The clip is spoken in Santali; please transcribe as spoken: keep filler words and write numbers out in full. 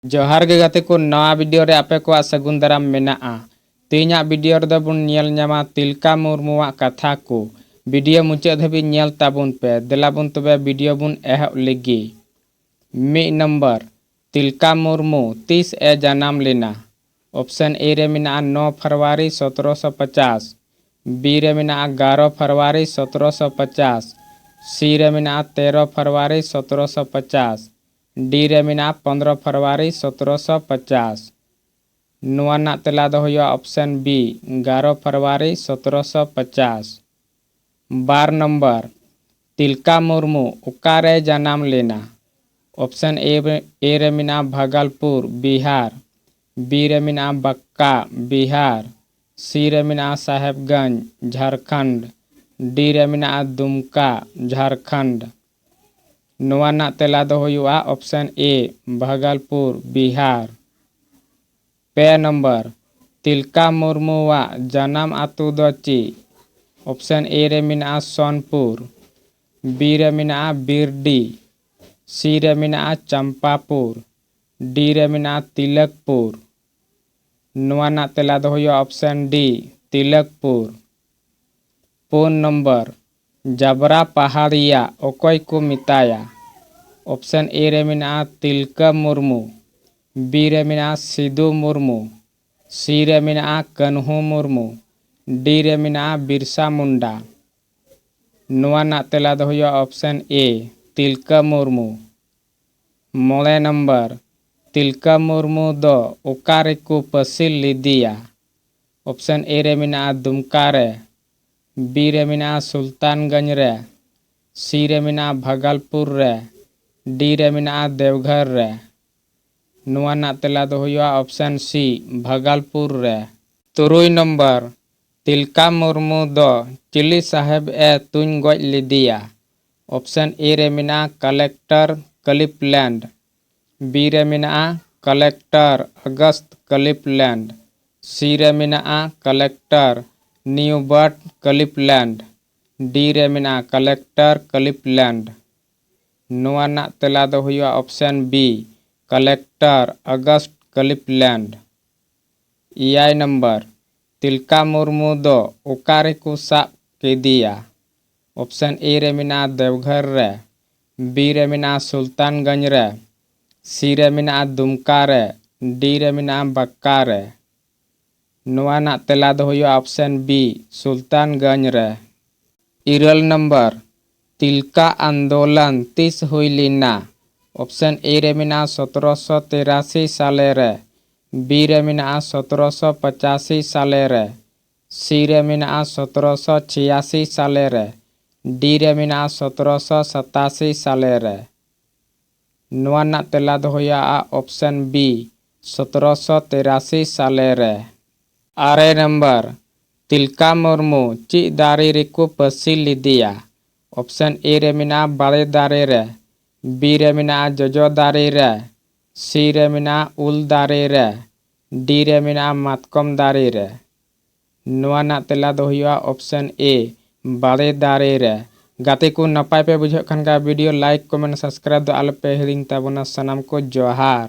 ᱡᱚᱦᱟᱨ ᱜᱮ ᱜᱟᱛᱮ ᱠᱚ, ᱱᱟᱣᱟ video ᱨᱮ ᱟᱯᱮ ᱠᱚᱣᱟᱜ ᱥᱟᱹᱜᱩᱱ ᱫᱟᱨᱟᱢ ᱢᱮᱱᱟᱜᱼᱟ᱾ ᱛᱮᱦᱮᱧᱟᱜ video ᱨᱮᱫᱚ ᱵᱚᱱ ᱧᱮᱞ ᱧᱟᱢᱟ ᱛᱤᱞᱠᱟ ᱢᱩᱨᱢᱩᱣᱟᱜ ᱠᱟᱛᱷᱟ ᱠᱚ᱾ Video ᱢᱩᱪᱟᱹᱫ ᱫᱷᱟᱹᱵᱤᱡ ᱧᱮᱞ ᱛᱟᱵᱚᱱ ᱯᱮ᱾ ᱫᱮᱞᱟ ᱵᱚᱱ ᱛᱚᱵᱮ video ᱵᱚᱱ ᱮᱦᱚᱵ ᱞᱮᱜᱮ᱾ ᱢᱤᱫ ᱱᱚᱢᱵᱚᱨ, ᱛᱤᱞᱠᱟ ᱢᱩᱨᱢᱩ ᱛᱤᱥ ᱮ ᱡᱟᱱᱟᱢ ᱞᱮᱱᱟ? Option A ᱨᱮ ᱢᱮᱱᱟᱜᱼᱟ ᱱᱚ ᱯᱷᱮᱵᱽᱨᱩᱣᱟᱨᱤ ᱥᱚᱛᱨᱚᱥᱚ ᱯᱚᱪᱟᱥ, B ᱨᱮ ᱢᱮᱱᱟᱜᱼᱟ ᱮᱜᱟᱨᱚ ᱯᱷᱮᱵᱽᱨᱩᱣᱟᱨᱤ ᱥᱚᱛᱨᱚᱥᱚ ᱯᱚᱪᱟᱥ, C ᱨᱮ ᱢᱮᱱᱟᱜᱼᱟ ᱛᱮᱨᱚ ᱯᱷᱮᱵᱽᱨᱩᱣᱟᱨᱤ ᱥᱚᱛᱨᱚᱥᱚ ᱯᱚᱪᱟᱥ, D ᱨᱮ ᱢᱮᱱᱟᱜᱼᱟ ᱯᱚᱱᱫᱽᱨᱚ ᱯᱷᱮᱵᱽᱨᱩᱣᱟᱨᱤ ᱥᱚᱛᱨᱚᱥᱚ ᱯᱚᱪᱟᱥ᱾ ᱱᱚᱣᱟ ᱨᱮᱱᱟᱜ ᱛᱮᱞᱟ ᱫᱚ ᱦᱩᱭᱩᱜᱼᱟ option B, ᱮᱜᱟᱨᱚ ᱯᱷᱮᱵᱽᱨᱩᱣᱟᱨᱤ ᱥᱚᱛᱨᱚᱥᱚ ᱯᱚᱪᱟᱥ᱾ ᱵᱟᱨ ᱱᱚᱢᱵᱚᱨ, ᱛᱤᱞᱠᱟ ᱢᱩᱨᱢᱩ ᱚᱠᱟᱨᱮ ᱡᱟᱱᱟᱢ ᱞᱮᱱᱟ? Option A, A ᱨᱮ ᱢᱮᱱᱟᱜᱼᱟ ᱵᱷᱟᱜᱚᱞᱯᱩᱨ, ᱵᱤᱦᱟᱨ, B ᱨᱮ ᱢᱮᱱᱟᱜᱼᱟ ᱵᱟᱸᱠᱟ, ᱵᱤᱦᱟᱨ, C ᱨᱮ ᱢᱮᱱᱟᱜᱼᱟ ᱥᱟᱦᱮᱵᱽᱜᱚᱸᱡᱽ, ᱡᱷᱟᱲᱠᱷᱚᱸᱰ, D ᱨᱮ ᱢᱮᱱᱟᱜᱼᱟ ᱫᱩᱢᱠᱟ, ᱡᱷᱟᱲᱠᱷᱚᱸᱰ᱾ ᱱᱚᱣᱟ ᱨᱮᱱᱟᱜ ᱛᱮᱞᱟ ᱫᱚ ᱦᱩᱭᱩᱜᱼᱟ option A, ᱵᱷᱟᱜᱚᱞᱯᱩᱨ, ᱵᱤᱦᱟᱨ᱾ ᱯᱮ ᱱᱚᱢᱵᱚᱨ, ᱛᱤᱞᱠᱟ ᱢᱩᱨᱢᱩᱣᱟᱜ ᱡᱟᱱᱟᱢ ᱟᱹᱛᱩ ᱫᱚ ᱪᱮᱫ? Option A ᱨᱮ ᱢᱮᱱᱟᱜᱼᱟ ᱥᱳᱱᱯᱩᱨ, B ᱨᱮ ᱢᱮᱱᱟᱜᱼᱟ ᱵᱤᱨᱰᱤ, C ᱨᱮ ᱢᱮᱱᱟᱜᱼᱟ ᱪᱟᱢᱯᱟᱯᱩᱨ, D ᱨᱮ ᱢᱮᱱᱟᱜᱼᱟ ᱛᱤᱞᱚᱠᱯᱩᱨ᱾ ᱱᱚᱣᱟ ᱨᱮᱱᱟᱜ ᱛᱮᱞᱟ ᱫᱚ ᱦᱩᱭᱩᱜᱼᱟ option D, ᱛᱤᱞᱚᱠᱯᱩᱨ᱾ ᱯᱩᱱ ᱱᱚᱢᱵᱚᱨ, ᱡᱟᱵᱨᱟ ᱯᱟᱦᱟᱲᱤᱭᱟ ᱚᱠᱚᱭ ᱠᱚ ᱢᱮᱛᱟᱭᱟ? Option A ᱨᱮ ᱢᱮᱱᱟᱜᱼᱟ ᱛᱤᱞᱠᱟᱹ ᱢᱩᱨᱢᱩ, B ᱨᱮ ᱢᱮᱱᱟᱜᱼᱟ ᱥᱤᱫᱩ ᱢᱩᱨᱢᱩ, C ᱨᱮ ᱢᱮᱱᱟᱜᱼᱟ ᱠᱟᱹᱱᱦᱩ ᱢᱩᱨᱢᱩ, D ᱨᱮ ᱢᱮᱱᱟᱜᱼᱟ ᱵᱤᱨᱥᱟ ᱢᱩᱱᱰᱟ᱾ ᱱᱚᱣᱟ ᱨᱮᱱᱟᱜ ᱛᱮᱞᱟ ᱫᱚ ᱦᱩᱭᱩᱜᱼᱟ option A, ᱛᱤᱞᱠᱟᱹ ᱢᱩᱨᱢᱩ᱾ ᱢᱚᱬᱮ ᱱᱚᱢᱵᱚᱨ, ᱛᱤᱞᱠᱟᱹ ᱢᱩᱨᱢᱩ ᱫᱚ ᱚᱠᱟ ᱨᱮᱠᱚ ᱯᱟᱹᱥᱤ ᱞᱮᱫᱮᱭᱟ? Option A ᱨᱮ ᱢᱮᱱᱟᱜᱼᱟ ᱫᱩᱢᱠᱟ ᱨᱮ, B ᱨᱮ ᱢᱮᱱᱟᱜᱼᱟ ᱥᱩᱞᱛᱟᱱᱜᱚᱸᱡᱽ ᱨᱮ, C ᱨᱮ ᱢᱮᱱᱟᱜᱼᱟ ᱵᱷᱟᱜᱚᱞᱯᱩᱨ ᱨᱮ, D ᱨᱮ ᱢᱮᱱᱟᱜᱼᱟ ᱫᱮᱣᱜᱷᱚᱨ ᱨᱮ᱾ ᱱᱚᱣᱟ ᱨᱮᱱᱟᱜ ᱛᱮᱞᱟ ᱫᱚ ᱦᱩᱭᱩᱜᱼᱟ option C, ᱵᱷᱟᱜᱚᱞᱯᱩᱨ ᱨᱮ᱾ ᱛᱩᱨᱩᱭ ᱱᱚᱢᱵᱚᱨ, ᱛᱤᱞᱠᱟ ᱢᱩᱨᱢᱩ ᱫᱚ ᱪᱤᱞᱤ ᱥᱟᱦᱮᱵᱽ ᱮ ᱛᱩᱧ ᱜᱚᱡ ᱞᱮᱫᱮᱭᱟ? Option A ᱨᱮ ᱢᱮᱱᱟᱜᱼᱟ ᱠᱟᱞᱮᱠᱴᱚᱨ ᱠᱟᱞᱤᱯᱞᱮᱱᱰ, B ᱨᱮ ᱢᱮᱱᱟᱜᱼᱟ ᱠᱟᱞᱮᱠᱴᱚᱨ ᱚᱜᱚᱥᱴ ᱠᱟᱞᱤᱯᱞᱮᱱᱰ, C ᱨᱮ ᱢᱮᱱᱟᱜᱼᱟ ᱠᱟᱞᱮᱠᱴᱚᱨ ᱱᱤᱭᱩᱵᱟᱨᱴ ᱠᱟᱞᱤᱯᱞᱮᱱᱰ, D ᱨᱮ ᱢᱮᱱᱟᱜᱼᱟ ᱠᱟᱞᱮᱠᱴᱚᱨ ᱠᱟᱞᱤᱯᱞᱮᱱᱰ᱾ ᱱᱚᱣᱟ ᱨᱮᱱᱟᱜ ᱛᱮᱞᱟ ᱫᱚ ᱦᱩᱭᱩᱜᱼᱟ option B, ᱠᱟᱞᱮᱠᱴᱚᱨ ᱟᱜᱚᱥᱴ ᱠᱟᱞᱤᱯᱞᱮᱱᱰ᱾ ᱮᱭᱟᱭ ᱱᱚᱢᱵᱚᱨ, ᱛᱤᱞᱠᱟ ᱢᱩᱨᱢᱩ ᱫᱚ ᱚᱠᱟ ᱨᱮᱠᱚ ᱥᱟᱵ ᱠᱮᱫᱮᱭᱟ? ᱚᱯᱥᱮᱱ ᱮ ᱨᱮ ᱢᱮᱱᱟᱜᱼᱟ ᱫᱮᱣᱜᱷᱚᱨ ᱨᱮ, ᱵᱤ ᱨᱮ ᱢᱮᱱᱟᱜᱼᱟ ᱥᱩᱞᱛᱟᱱᱜᱚᱸᱡᱽ ᱨᱮ, ᱥᱤ ᱨᱮ ᱢᱮᱱᱟᱜᱼᱟ ᱫᱩᱢᱠᱟ ᱨᱮ, ᱰᱤ ᱨᱮ ᱢᱮᱱᱟᱜᱼᱟ ᱵᱟᱸᱠᱟ ᱨᱮ᱾ ᱱᱚᱣᱟ ᱨᱮᱱᱟᱜ ᱛᱮᱞᱟ ᱫᱚ ᱦᱩᱭᱩᱜᱼᱟ ᱚᱯᱥᱮᱱ ᱵᱤ, ᱥᱩᱞᱛᱟᱱᱜᱚᱸᱡᱽ ᱨᱮ᱾ ᱤᱨᱟᱹᱞ ᱱᱚᱢᱵᱚᱨ, ᱛᱤᱞᱠᱟ ᱟᱱᱫᱳᱞᱚᱱ ᱛᱤᱥ ᱦᱩᱭ ᱞᱮᱱᱟ? ᱚᱯᱥᱮᱱ ᱮ ᱨᱮ ᱢᱮᱱᱟᱜᱼᱟ ᱥᱚᱛᱨᱚᱥᱚ ᱛᱤᱨᱟᱥᱤ ᱥᱟᱞᱮ ᱨᱮ, ᱵᱤ ᱨᱮ ᱢᱮᱱᱟᱜᱼᱟ ᱥᱚᱛᱨᱚᱥᱚ ᱯᱚᱪᱟᱥᱤ ᱥᱟᱞᱮ ᱨᱮ, ᱥᱤ ᱨᱮ ᱢᱮᱱᱟᱜᱼᱟ ᱥᱚᱛᱨᱚᱥᱚ ᱪᱷᱤᱭᱟᱥᱤ ᱥᱟᱞᱮ ᱨᱮ, ᱰᱤ ᱨᱮ ᱢᱮᱱᱟᱜᱼᱟ ᱥᱚᱛᱨᱚᱥᱚ ᱥᱟᱛᱟᱥᱤ ᱥᱟᱞᱮ ᱨᱮ᱾ ᱱᱚᱣᱟ ᱨᱮᱱᱟᱜ ᱛᱮᱞᱟ ᱫᱚ ᱦᱩᱭᱩᱜᱼᱟ ᱚᱯᱥᱮᱱ ᱵᱤ, ᱥᱚᱛᱨᱚᱥᱚ ᱛᱤᱨᱟᱥᱤ ᱥᱟᱞᱮ ᱨᱮ᱾ ᱟᱨᱮ ᱱᱚᱢᱵᱚᱨ, ᱛᱤᱞᱠᱟ ᱢᱩᱨᱢᱩ ᱪᱮᱫ ᱫᱟᱨᱮ ᱨᱮᱠᱚ ᱯᱟᱹᱥᱤ ᱞᱮᱫᱮᱭᱟ? ᱚᱯᱥᱮᱱ ᱮ ᱨᱮ ᱢᱮᱱᱟᱜᱼᱟ ᱵᱟᱲᱮ ᱫᱟᱨᱮ ᱨᱮ, ᱵᱤ ᱨᱮ ᱢᱮᱱᱟᱜᱼᱟ ᱡᱚᱡᱚ ᱫᱟᱨᱮ ᱨᱮ, ᱥᱤ ᱨᱮ ᱢᱮᱱᱟᱜᱼᱟ ᱩᱞ ᱫᱟᱨᱮ ᱨᱮ, ᱰᱤ ᱨᱮ ᱢᱮᱱᱟᱜᱼᱟ ᱢᱟᱛᱠᱚᱢ ᱫᱟᱨᱮ ᱨᱮ᱾ ᱱᱚᱣᱟ ᱨᱮᱱᱟᱜ ᱛᱮᱞᱟ ᱫᱚ ᱦᱩᱭᱩᱜᱼᱟ ᱚᱯᱥᱮᱱ ᱮ, ᱵᱟᱲᱮ ᱫᱟᱨᱮ ᱨᱮ᱾ ᱜᱟᱛᱮ ᱠᱚ, ᱱᱟᱯᱟᱭ ᱯᱮ ᱵᱩᱡᱷᱟᱹᱜ ᱠᱷᱟᱱ ᱠᱷᱟᱱ ᱵᱷᱤᱰᱤᱭᱳ ᱞᱟᱭᱤᱠ, ᱠᱚᱢᱮᱱᱴ, ᱥᱟᱵᱥᱠᱨᱟᱭᱤᱵ ᱫᱚ ᱟᱞᱚᱯᱮ ᱦᱤᱲᱤᱧ ᱛᱟᱵᱚᱱᱟ᱾ ᱥᱟᱱᱟᱢ ᱠᱚ ᱡᱚᱦᱟᱨ᱾